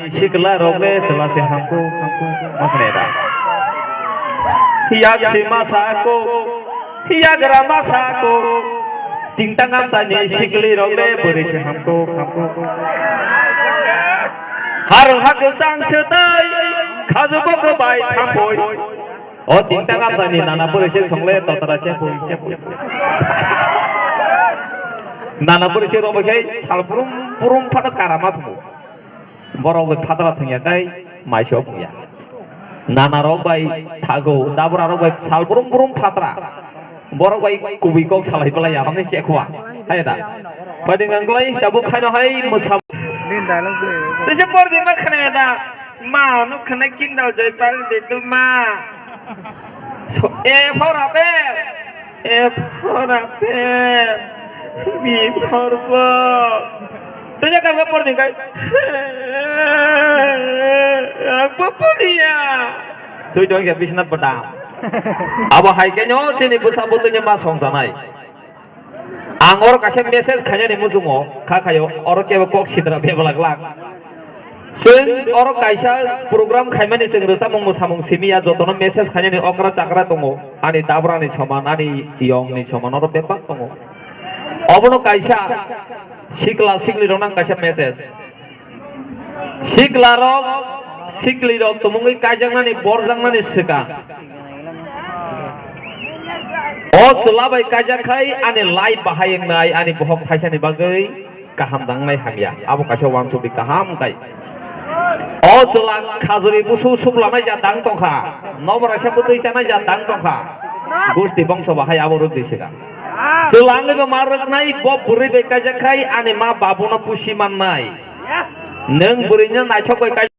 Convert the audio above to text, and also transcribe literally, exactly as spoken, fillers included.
Sikla rok le chwla se hamkuk hamkuk ma khne da. Yak sima sa ko, yak rama sa ko. Tingtang amchani sikli rok le bwrwi se hamkuk hamkuk. Har hak sang se tai, khajubo ko bai thampoi. O tingtang amchani nana bwrwi se songle totra se pui se pui. Nana bwrwi se rok bai khai sal brum brum phano karama thumo. Borok bai phatra thwngya kai mai se phungya. Nana rok bai thago, dabra rok bai sal brum brum phatra. Borok bai kubui kok salai belai ya, hamni chekhuwa. Hai da. Padi nganglai, tabuk khaino hai mwsa. Din dialogue play. Tese por din ma khana da. Ma, nuk khana kindal jai pal de tu ma. So, A for apple. A for apple. B for ball. Tese ka por din kai. Ang po po dia. Tui dong ya bisna padam. Abo hai ke nyo chini busa butu nyo ma song sanai. Ang oro kaisa message khainani muchungo, kha khaio, oro kebo kok sidra bebla glak. Chwng oro kaisa program khaimani chwng rwchapmung mwsamung simi ya, jotono message khainani okra chakra tongo, ani dabrani soman, ani yongni soman oro bebak tongo. Obono kaisa sikla sikli rok nang kaisa message. Sikla rok, sikli rok tumungwi kaijaknani, borjaknani swkang. O chwla bai kaijak khai ani life bahai wngnai, ani bohok thaisani bagwi kaham dangnai hamya. Abo kaisa uansukdi kaham khai. O chwla khajuri busu suk lanai ja dang tongkha, noboraisa bwtwi chanai ja dang tongkha. Gusti bongso bahai abo rwgdi swkang. Chwla wngwi bo ma rwknai, bo bwrwi bai kaijak khai ani ma babuno pusi mannai. Nwng bwrwino naithok bai kaijak